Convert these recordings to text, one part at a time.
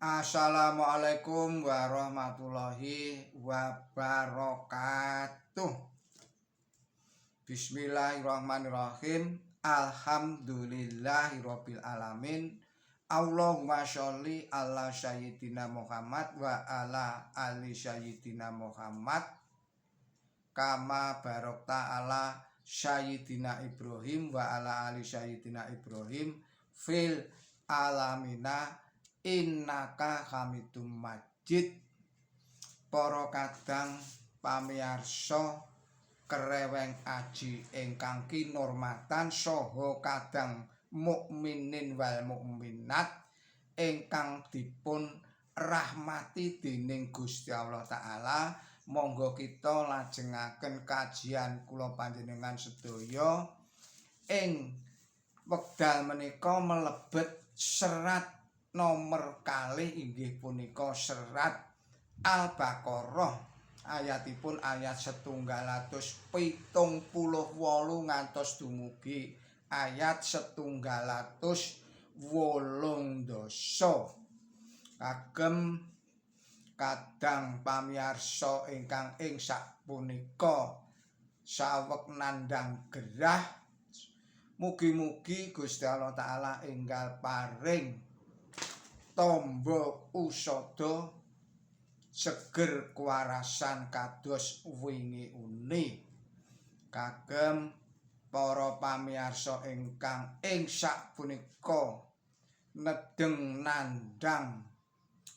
Assalamualaikum warahmatullahi wabarakatuh. Bismillahirrahmanirrahim. Alhamdulillahirabbil alamin. Allahumma sholli ala sayyidina Muhammad wa ala ali sayyidina Muhammad kama barokta ala sayyidina Ibrahim wa ala ali sayyidina Ibrahim fil alamina innaka hamidum majid. Para kadang pamiyarsa Kreweng Aji ingkang kinurmatan saha kadang mukminin wal mukminat ingkang dipun rahmati dening Gusti Allah Taala, monggo kita lajengaken kajian kula panjenengan sedaya ing wekdal menika mlebet serat nomor kalih, inggih punika serat Al-Baqarah, ayatipun ayat 178 ngantos dumugi ayat 180. Kagem kadang pamiyarsa ingkang ing sapunika saweg nandhang gerah, mugi-mugi Gusti Allah Taala enggal paring tamba usada, seger kuwarasan kados wingi uni. Kagem para pamiyarsa ingkang ing sapunika nedeng nandhang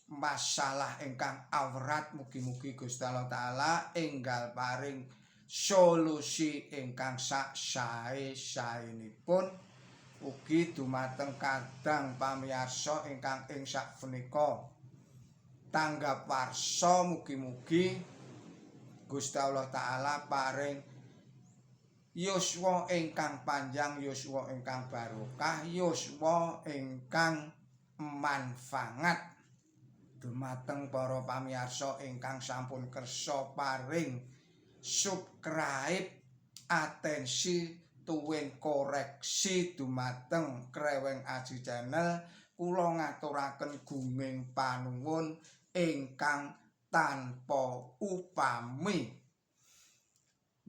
masalah ingkang awrat, mugi-mugi Gusti Allah Taala enggal paring solusi ingkang sak sae-saenipun. Ugi dumateng kadang pamiyarsa ingkang ing sapunika tanggap warsa, mugi-mugi Gusti Allah Taala paring yuswa ingkang panjang, yuswa ingkang barokah, yuswa ingkang manfaat. Dumateng para pamiyarsa ingkang sampun kersa paring subscribe, atensi tuwin koreksi dumateng Kreweng Aji Channel, kula ngaturaken gunging panuwun ingkang tanpa upami.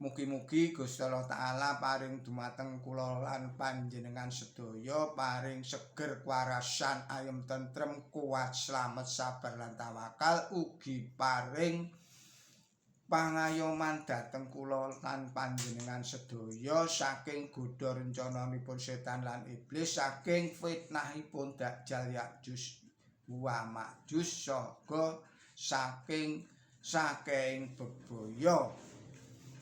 Mugi-mugi Gusti Allah Taala paring dumateng kula lan panjenengan sedaya paring seger kuwarasan, ayem tentrem, kuat, slamet, sabar lan tawakal, ugi paring pangayoman dhateng kula lan panjenengan sedaya saking godha rencananipun setan lan iblis, saking fitnahipun Dajjal, Ya'juj wa Ma'juj, saha saking saking bebaya.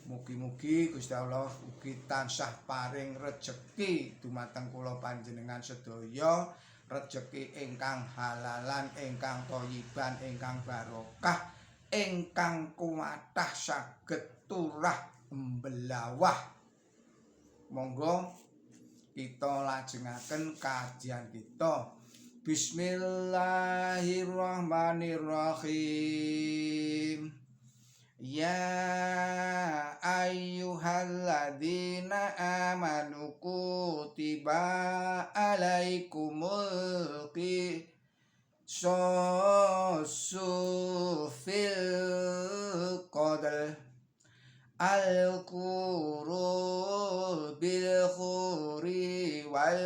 Mugi-mugi Gusti Allah ugi tansah paring rejeki dumateng kula panjenengan sedaya, rejeki ingkang halalan, ingkang thayyiban, ingkang barokah, ingkang kuwatah saged turah mbelawah. Monggo kita lajengaken kajian kita. Bismillahirrahmanirrahim. Ya ayyuhalladzina amanu kutiba alaikumul qisasu fil qatl, al hurru bil hurri wal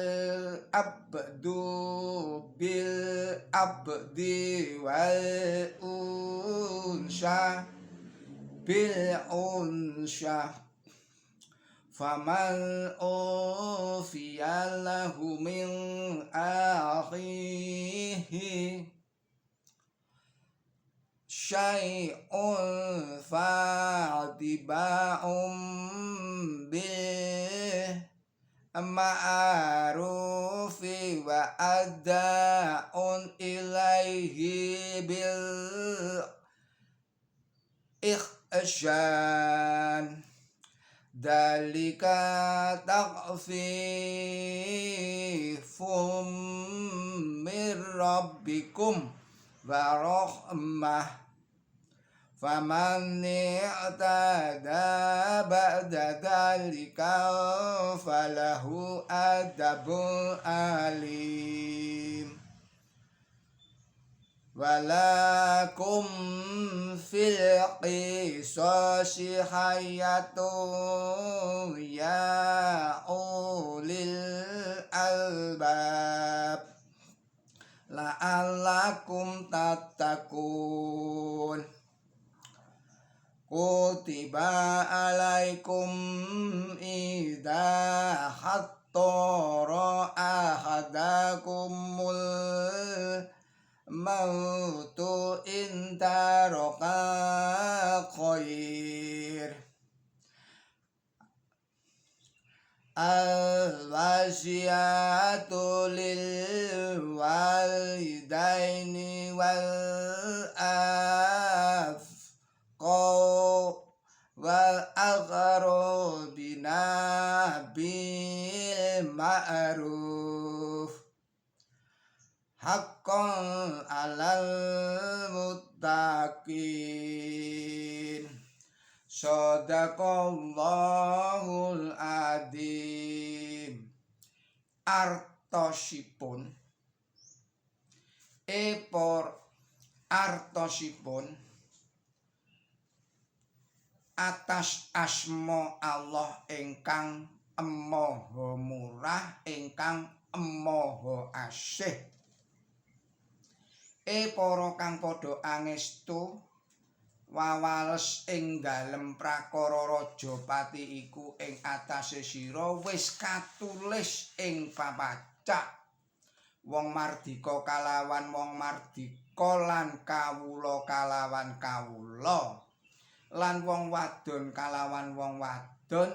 abdu bil abdi wal unsa bil unsa, faman ufiya lahu min akhihi syai'un fa'tiba'um bil ma'rufi wa ada'un ilaihi bil ihsan, dalika takhfifum min rabbikum wa rahmah, faman i'tada ba'da dzalika falahu adzabun alim. Walakum fil qisasi hayatun ya ulil albab la'allakum tattaqun. Kutiba alaikum idza hattara ahadakumul mautu in taraka khair al-wasiyatu lil walidaini wal wal aqrabina bil ma'ruf haqqan 'alal muttaqin. Shadaqallahul adzim. Artosipun artosipun atas asma Allah ingkang Maha Murah ingkang Maha Asih. Para kang padha angestu wawales ing dalem prakara Rajapati iku ing atase sira wis katulis ing papacak. Wong mardika kalawan wong mardika lan kawula kalawan kawula lan wong wadon kalawan wong wadon,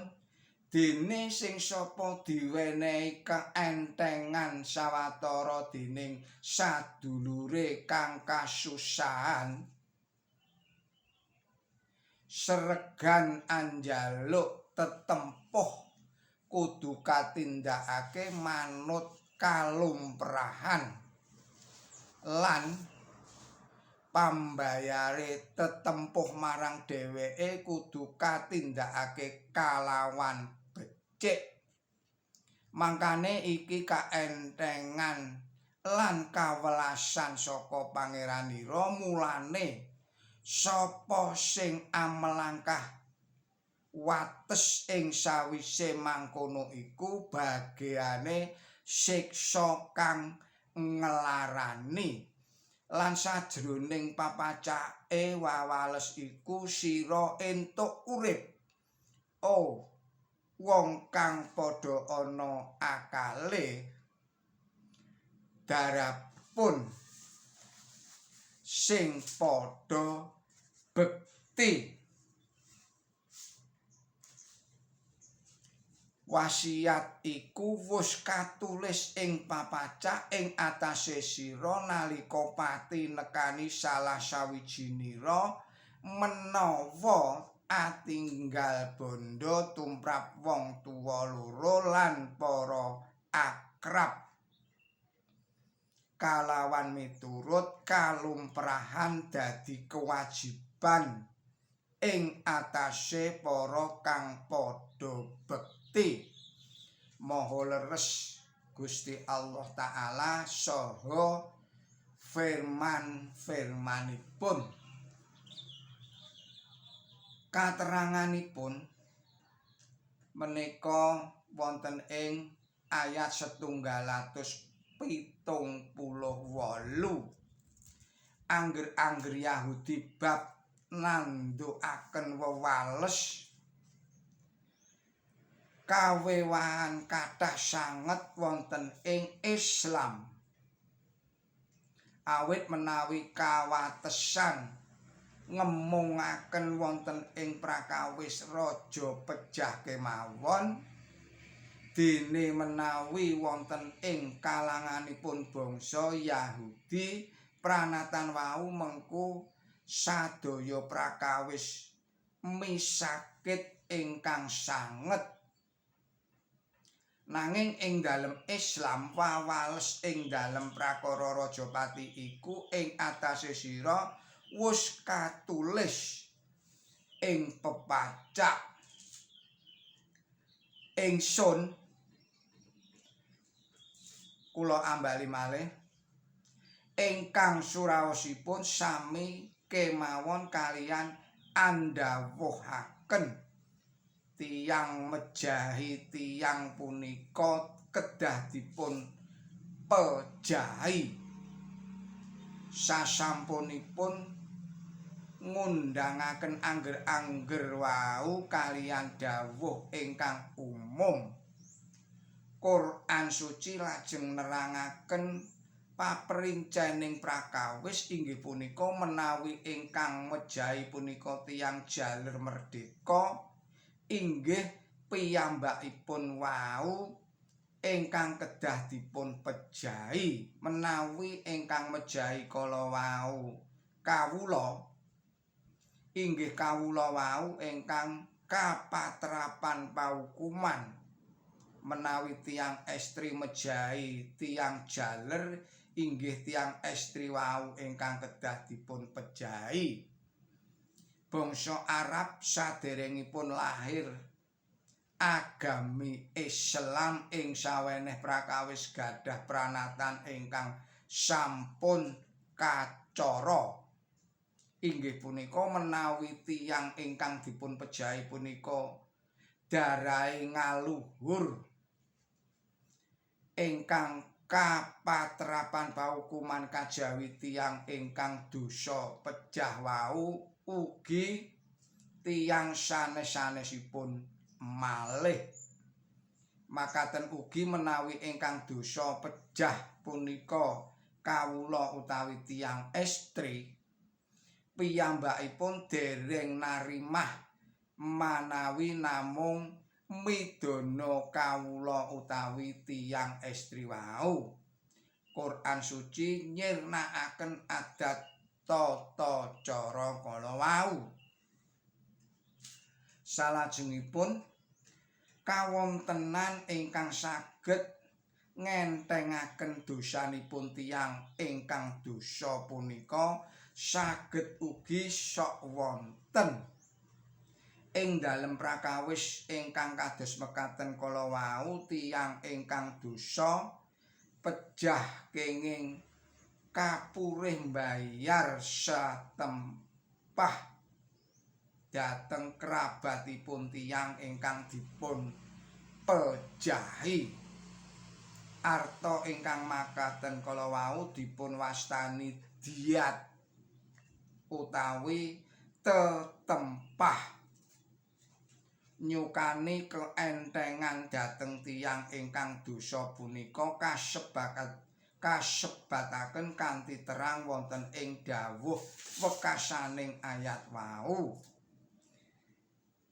dene sing sapa diwenehi kaentengan sawetara dening sadulure kang kasusahan sregan anjaluk tetempuh kudu katindakake manut kalumprahan lan pambayare tetempuh marang dheweke kudu katindakake kalawan becik. Mangkane iki kaentengan lan kawelasan saka pangeranira, mulane sapa sing amelangkah wates ing sawise mangkono iku bageane siksa kang nglarani. Lan sajroning papacake wawales iku sira entuk urip. Oh, wong kang padha ana akale, darapun sing padha bekti. Wasiat iku wus katulis ing papacak ing atase sira nalika pati nekani salah sawijinira menawa atinggal bondo tumrap wong tuwa loro lan para akrab kalawan miturut kalumprahan dadi kewajiban ing atase para kang padha bekti. Maha leres Gusti Allah Ta'ala saha firman-firmanipun. Kateranganipun menika wonten ing ayat 178. Angger-angger Yahudi bab nandukaken wewales kawewahan kathah sanget wonten ing Islam. Awit menawi kawatesan ngemungaken wonten ing prakawis raja pejah kemawon, dene menawi wonten ing kalanganipun bangsa Yahudi pranatan wau mengku sadaya prakawis misakit ingkang sanget. Nanging ing dalem Islam wawales ing dalem prakara Rajapati iku ing atase sira wus katulis ing pepacak. Ingsun kula ambali malih, Ingkang suraosipun sami kemawon kaliyan andhawuhaken tiyang mejahi tiyang punika kedah dipun pejahi. Sasampunipun ngundhangaken angger-angger wau kaliyan dawuh ingkang umum, Quran Suci lajeng nerangaken paprincening prakawis inggih punika menawi ingkang mejahi punika tiyang jaler merdeka, inggih piyambakipun wau ingkang kedah dipun pejahi. Menawi ingkang mejahi kala wau kawula, inggih kawula wau ingkang kapatrapan paukuman. Menawi tiyang estri mejahi tiyang jaler, inggih tiyang estri wau ingkang kedah dipun pejahi. Bangsa Arab saderengipun lahir agami Islam ing saweneh prakawis gadah pranatan ingkang sampun kacara, inggih punika menawi tiyang ingkang dipun pejahi punika darahe ngaluhur ingkang kapatrapan paukuman kajawi tiyang ingkang dosa pejah wau ugi tiyang sanes-sanesipun malih. Makaten ugi menawi ingkang dosa pejah punika kawula utawi tiyang estri, piyambakipun dereng narimah manawi namung midana kawula utawi tiyang estri wau. Quran Suci nyirnakaken adat tata cara kala wau. Salajengipun kawontenan ingkang saged ngentengaken dosanipun tiyang ingkang dosa punika saged ugi sok wonten ing dalem prakawis ingkang kados mekaten kala wau. Tiyang ingkang dosa pejah kenging kapurih mbayar satempah dhateng kerabatipun tiyang ingkang dipun pejahi. Arta ingkang makaten kala wau dipun wastani diat utawi tetempah. Nyukani keentengan dhateng tiyang ingkang dosa punika kasebataken kanthi terang wonten ing dawuh wekasaning ayat wau.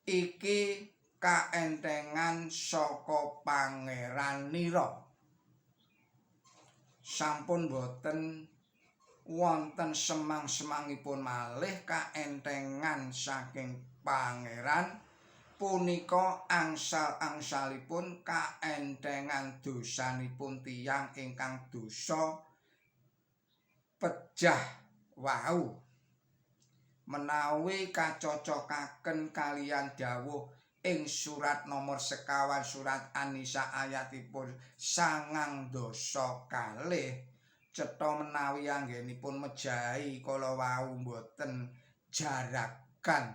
Iki kaentengan saka pangeranira. Sampun boten wonten semang-semangipun malih kaentengan saking pangeran punika angsal-angsalipun kaentengan dosanipun tiyang ingkang dosa pejah wau. Menawi kacocokaken kaliyan dawuh ing surat nomor 25 surat An-Nisa ayatipun 92, cetha menawi anggenipun mejahi kala wau boten jaragan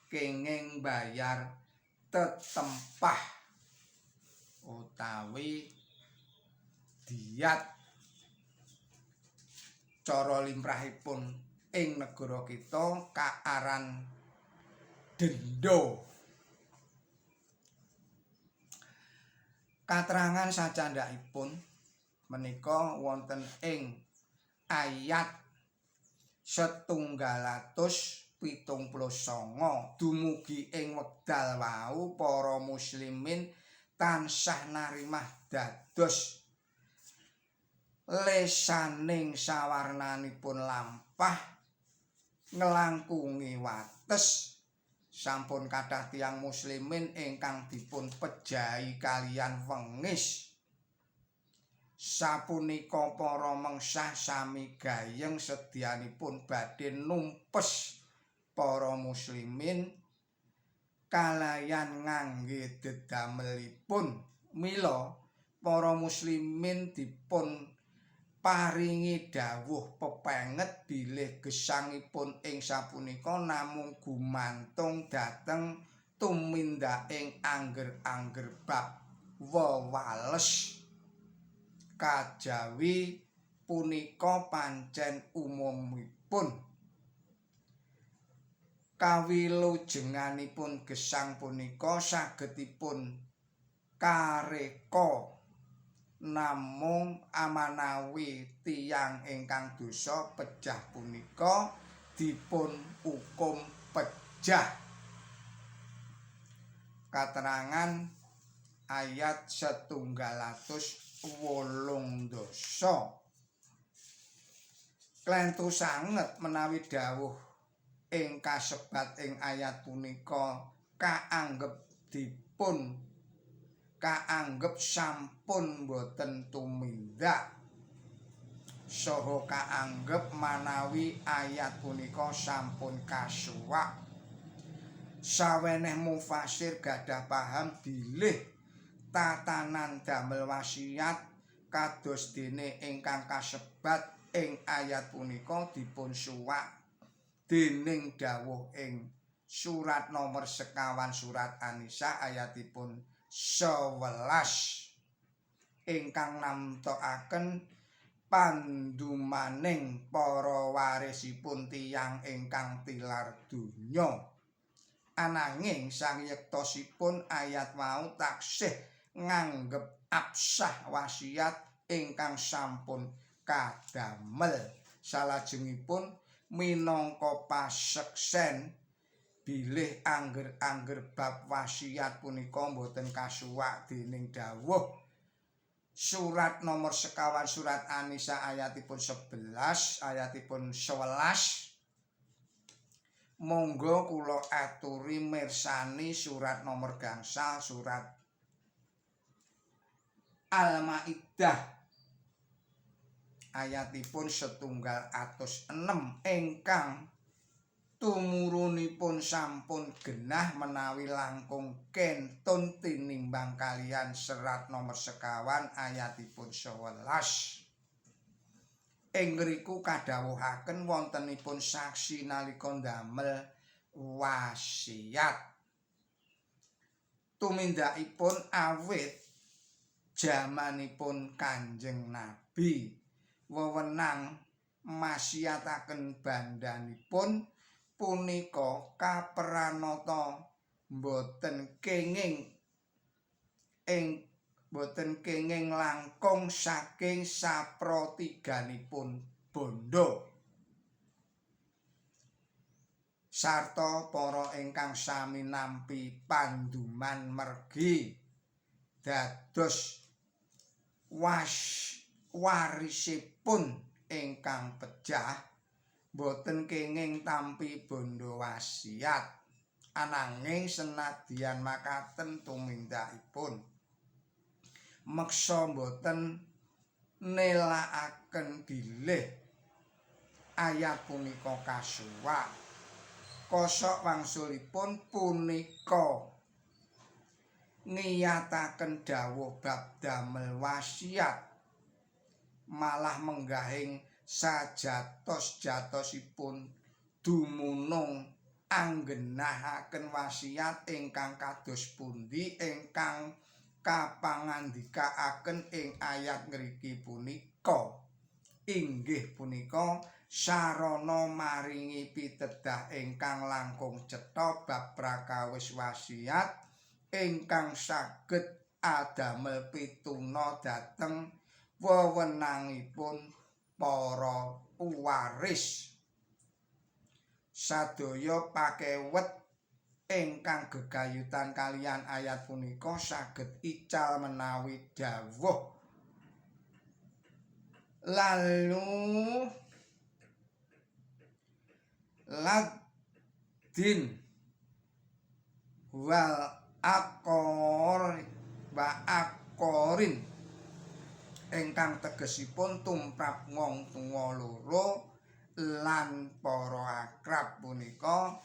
kenging bayar tetempah utawi diat. Cara limrahipun ing negara kita kaaran denda. Katerangan sacandhakipun menika wonten ing ayat 179 dumugi ing wekdal wau para muslimin tansah narimah dados lesaning sawarnanipun lampah nglangkungi wates. Sampun kathah tiyang muslimin ingkang dipun pejahi kaliyan wengis. Sapunika para mengsah sami gayeng sedyanipun badhe numpes para muslimin kalayan ngangge dedamelipun. Mila para muslimin dipun Paringi dawuh pepenget bilih gesangipun ing sapunika namung gumantung dhateng tumindaking angger-angger bab wewales. Kajawi punika pancen umumipun kawilujenganipun gesang punika sagedipun kareka namung amanawi tiyang ingkang dosa pejah punika dipun ukum pejah. Katerangan ayat 180. Klentu sanget menawi dawuh ing kasebat ing ayat punika kaanggep sampun boten tumindak saha kaanggep manawi ayat punika sampun kasuwak. Saweneh mufasir gadah paham bilih tatanan damel wasiat kados dene ingkang kasebat ing ayat punika dipun suwak dening dawuh ing surat nomor 5 surat An-Nisa ayatipun 11 ingkang namtokaken pandumaning para warisipun tiyang ingkang tilar donya. Ananging sangiyektosipun ayat wau taksih nganggep absah wasiat ingkang sampun kadamel. Salajengipun minangka paseksen bilih angger-angger bab wasiat punika boten kasuwak dening dawuh surat nomor 5 surat An-Nisa ayatipun 11 ayatipun 11. Monggo kula aturi mirsani surat nomor gangsal surat Al-Maidah ayatipun 106 ingkang tumurunipun sampun genah menawi langkung kentun tinimbang kalian serat nomor 5 ayatipun 11. Ing ngriku kadhawuhaken wontenipun saksi nalika ndamel wasiat. Tumindakipun awit jamanipun Kanjeng Nabi wewenang masiataken bandhanipun punika kaperanata boten kenging ing boten kenging langkung saking sapratiganipun bandha sarta para ingkang sami nampi panduman mergi dados warisipun ingkang pejah boten kenging tampi bandha wasiat, ananging senadyan makaten tumindakipun meksa boten nelakaken bilih ayat punika kasuwak. Kosok wangsulipun punika ngiyataken dawuh bab damel wasiat malah menggahing sajatos-jatosipun dumunung anggenahaken wasiat ingkang kados pundi ingkang kapangandikaaken ing ayat ngriki punika. Inggih punika sarana maringi pitedah ingkang langkung cetha bab prakawis wasiat ingkang saged adamel pituna dhateng wewenangipun para waris. Sadaya pakewet ingkang gegayutan kalian ayat punika saged ical menawi dawuh lalu ladin wal akor wa akorin ingkang tegesipun tumrap wong tuwa loro lan para akrab punika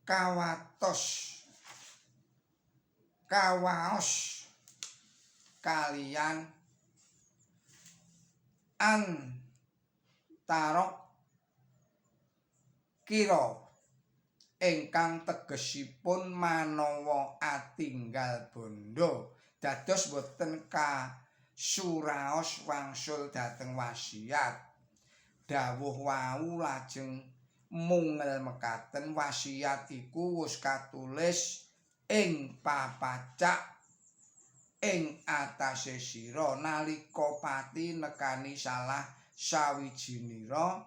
kawatos kawaos kalian Antara kira ingkang tegesipun manawa atinggal bondo, dados boten kasuraos wangsul dhateng wasiat. Dawuh wau lajeng mungel mekaten, wasiat iku wis katulis ing papacak ing atase sira nalika pati nekani salah sawijinira,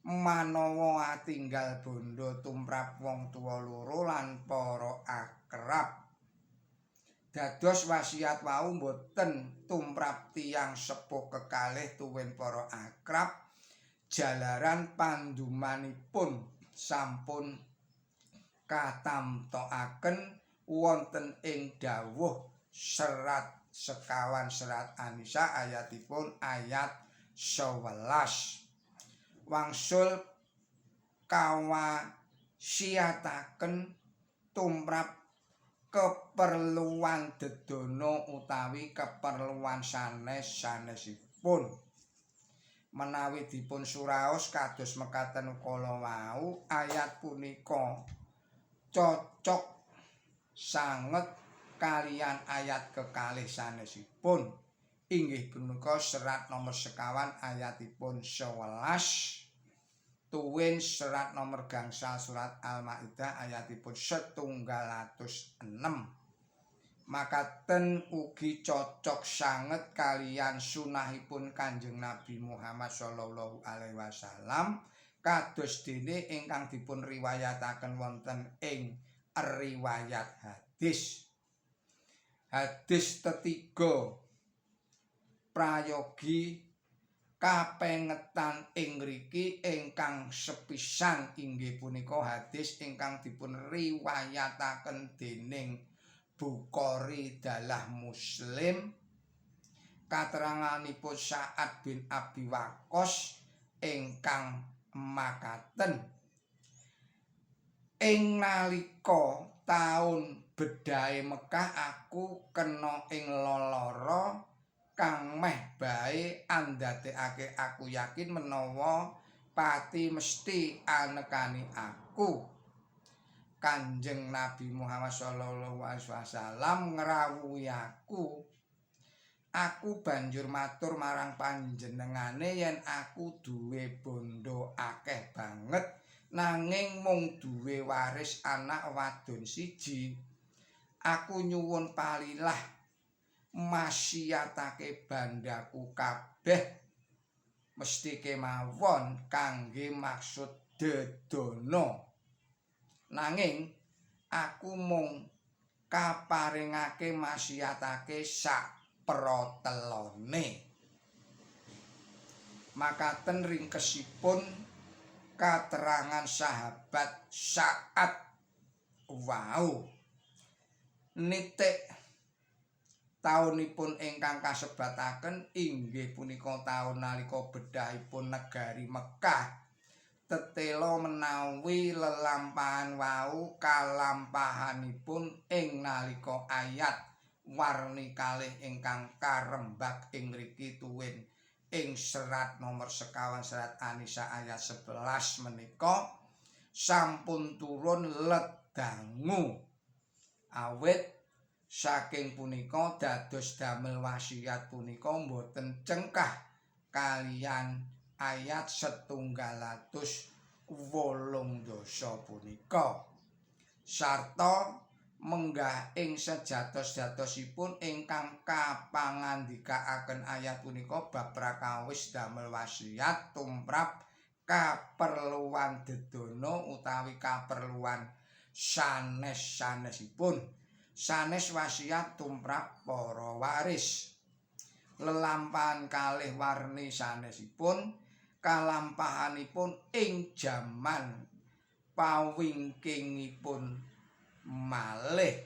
manawa atinggal bondo tumrap wong tuwa loro lan para akrab. Dados wasiat wau boten tumrap tiyang sepuh kekalih tuwin para akrab, jalaran pandumanipun sampun katamtokaken wonten ing dawuh serat sekawan serat An-Nisa ayatipun ayat 11. Wangsul kawasiataken tumrap keperluan dedana utawi keperluan sanes-sanesipun. Menawi dipun suraos kados mekaten kala wau, ayat punika cocok sanget kalian ayat kekalih sanesipun, inggih punika serat nomor sekawan ayatipun 11 tuwin serat nomor gangsal surat Al-Maidah ayatipun 106. Makaten ugi cocok sanget kalian sunahipun Kanjeng Nabi Muhammad sallallahu alaihi wasallam, kados dene ingkang dipun riwayataken wonten ing riwayat hadis. Hadis tetiga prayogi kapengetan ing ngriki ingkang sepisan inggih punika hadis ingkang dipun riwayataken dening Bukhari dalah Muslim, kateranganipun Sa'ad bin Abi Waqqas ingkang makaten, ing nalika taun bedhahe Mekah aku kena ing lelara kang meh bae andadekake aku yakin menawa pati mesti anekani aku. Kanjeng Nabi Muhammad sallallahu alaihi wasallam ngrawuhi aku. Aku banjur matur marang panjenengane yen aku duwe bondo akeh banget nanging mung duwe waris anak wadon siji. Aku nyuwun palilah masiatake bandaku kabeh mesti kemawon kangge maksud dedana. Nanging aku mung kaparingake masiatake sak protelone. Makaten ringkesipun katerangan sahabat Sa'ad wau. Nitik taunipun ingkang kasebataken inggih punika taun nalika bedhahipun negari Mekah. Tetela menawi lelampahan wau kalampahanipun ing nalika ayat warni kalih ingkang karembak ing mriki tuwin ing serat nomor sekawan serat An-Nisa ayat 11 menika sampun turun ledangu. Awit saking punika dados damel wasiat punika mboten cengkah kalian ayat 180 punika, sarta menggah ing sejatos-jatosipun ingkang kapangandikaaken ayat punika bab prakawis damel wasiat tumrap kaperluan dedana utawi kaperluan sanes-sanesipun, sanes wasiat tumrap para waris. Lelampahan kalih warni sanesipun kalampahanipun ing jaman pawingkingipun malih.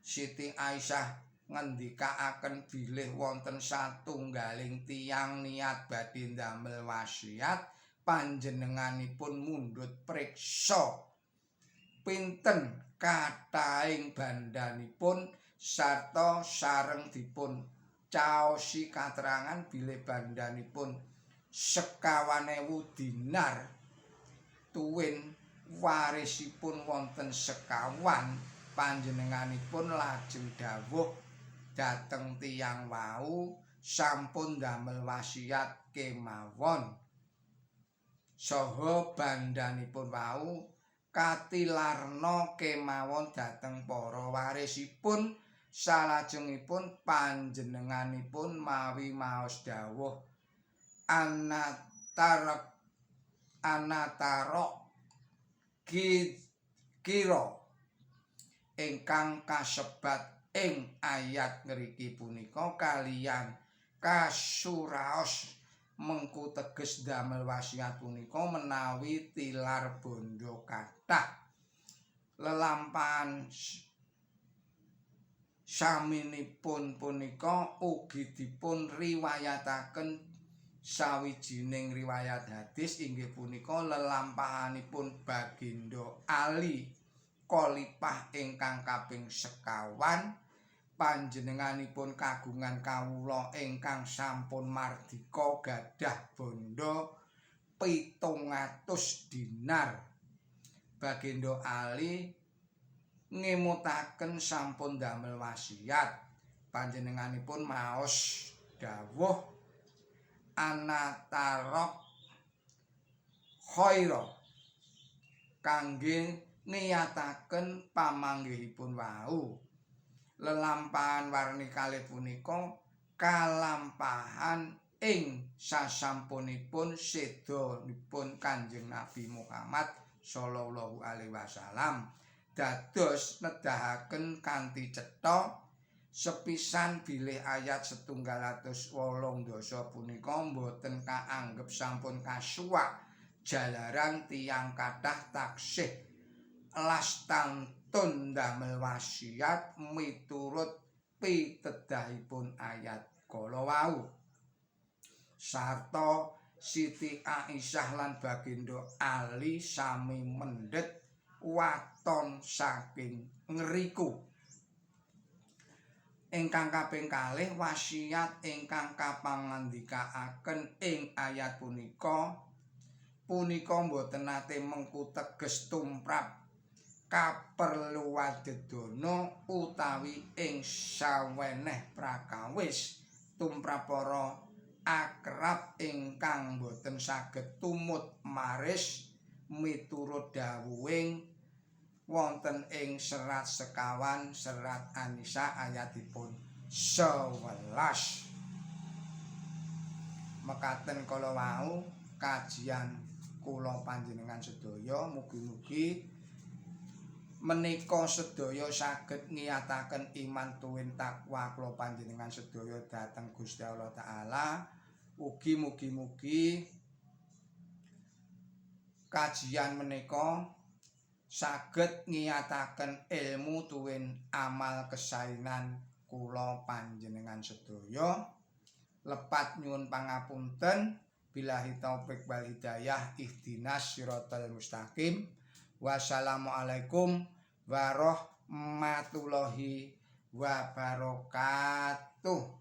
Siti Aisyah ngendikaaken bilih wonten satunggaling tiyang niat badhe ndamel wasiat, panjenenganipun mundhut priksa pinten kathahing bandhanipun sarta sareng dipun Caosi katerangan bilih bandhanipun 25.000 dinar tuwin warisipun wonten sekawan, panjenenganipun lajeng dawuh dhateng tiyang wau sampun damel wasiat kemawon saha bandhanipun wau katilarna kemawon dhateng para warisipun. Salajengipun panjenenganipun mawi maos dawuh anatarak anatarok kira ingkang kasebat ing ayat ngriki punika kaliyan kasuraos mengku teges damel wasiat punika menawi tilar bondo kathah. Lelampahan saminipun punika ugi dipun riwayataken sawijining riwayat hadis, inggih punika lelampahanipun Baginda Ali khalifah ingkang kaping sekawan. Panjenenganipun kagungan kawula ingkang sampun mardika gadah bondo 700 dinar. Baginda Ali ngemutaken sampun damel wasiat. Panjenenganipun maos dawuh anatarok khaira kangge niyataken pamanggihipun wau. Lelampahan warni kalih punika kalampahan ing sasampunipun sedanipun Kanjeng Nabi Muhammad sallallahu alaihi wasallam, dados nedahaken kanthi cetha sepisan bilih ayat 180 punika boten kaanggep sampun kasuwak jalaran tiyang kathah taksih lastantun damel wasiat miturut pitedahipun ayat kala wau. Sarta Siti Aisyah lan Baginda Ali sami mendhet waton saking ngriku. Ingkang kaping kalih, wasiat ingkang kapangandikaaken ing ayat punika punika boten nate mengku teges tumrap kaperluan dedana utawi ing saweneh prakawis tumrap para akrab ingkang boten saged tumut maris miturut dawuhing wonten ing serat sekawan serat An-Nisa ayatipun 11. Mekaten kala wau kajian kula panjenengan sedaya, mugi-mugi menika sedaya saged ngiyataken iman tuwin takwa kula panjenengan sedaya dhateng Gusti Allah Taala. Ugi mugi-mugi kajian menika saged ngiyataken ilmu tuwin amal kesainan kula panjenengan sedaya. Lepat nyuwun pangapunten, billahi taufik wal hidayah, ihdinas siratal mustaqim. Wassalamualaikum warahmatullahi wabarakatuh.